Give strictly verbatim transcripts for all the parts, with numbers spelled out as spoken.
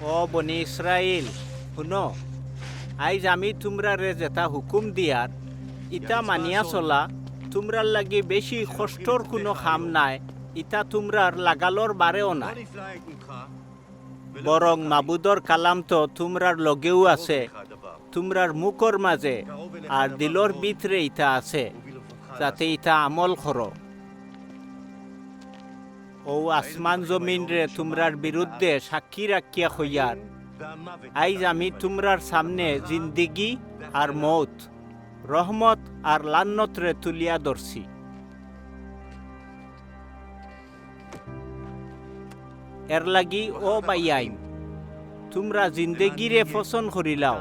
ও বনি ইসরাইল, হুনো, আইজ আমি তুমরারে যেতা হুকুম দিয়ার, ইতা মানিয়া চলা তুমরার লাগি বেশি কষ্টর কুনু কাম নায়, ইতা তুমরার লাগালর বারেও নায়। বরং মাবুদর কালাম তো তুমরার লগেউ আছে, তুমরার মুখর মাজে আর দিলর ভিতরে ইতা আছে, যাতে ইতা আমল করো। অউ আসমান জমিনরে তুমরার বিরুদ্ধে সাক্ষী রাখিয়া কইয়ার, আইজ আমি তুমরার সামনে জিন্দেগি আর মউত, রহমত আর লান্নতরে তুলিয়া ধরছি। এরলাগি ও ভাইয়াইন, তুমরা জিন্দেগিরে পছন্দ করিলাও,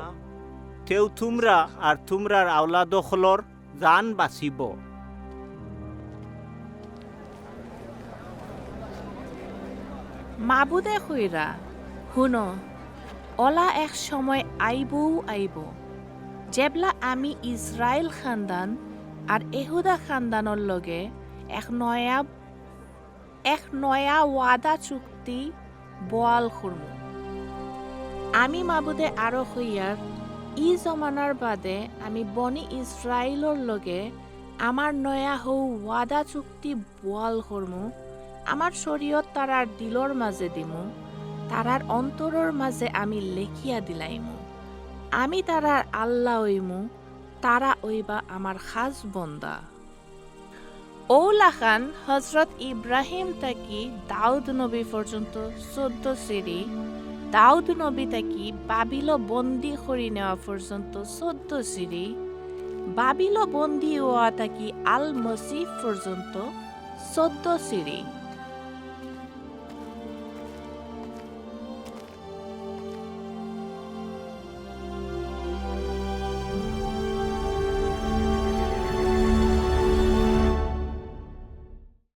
তেউ তুমরা আর তুমরার আওলাদ অকলর জান বাচিবো। মাবুদে কইরা, হুনো, অলা এক সময় আইবউ আইবো, যেবলা আমি ইসরাইল খান্দান আর এহুদা খান্দানর লগে এক নয়া, এক নয়া ওয়াদা চুক্তি বহাল করমু। আমি মাবুদে আরো কইয়ার, ই জমানার বাদে আমি বনি ইসরাইলর লগে আমার নয়া হউ ওয়াদা চুক্তি বহাল করমু, আমার শরীয়ত তারার দিলর মাজে দিমু, তারার অন্তরর মাজে আমি লেখিয়া দিলাইমু। আমি তারার আল্লাহ অইমু, তারা অইবা আমার খাস বন্দা। অউ লাখান হজরত ইব্রাহিম থাকি দাউদ নবী পর্যন্ত চৌদ্দ সিরি, দাউদ নবী থাকি বাবিলো বন্দী করি নেওয়া পর্যন্ত চৌদ্দ সিরি, বাবিলো বন্দী অওয়া থাকি আল মসিহ পর্যন্ত চৌদ্দ সিরি।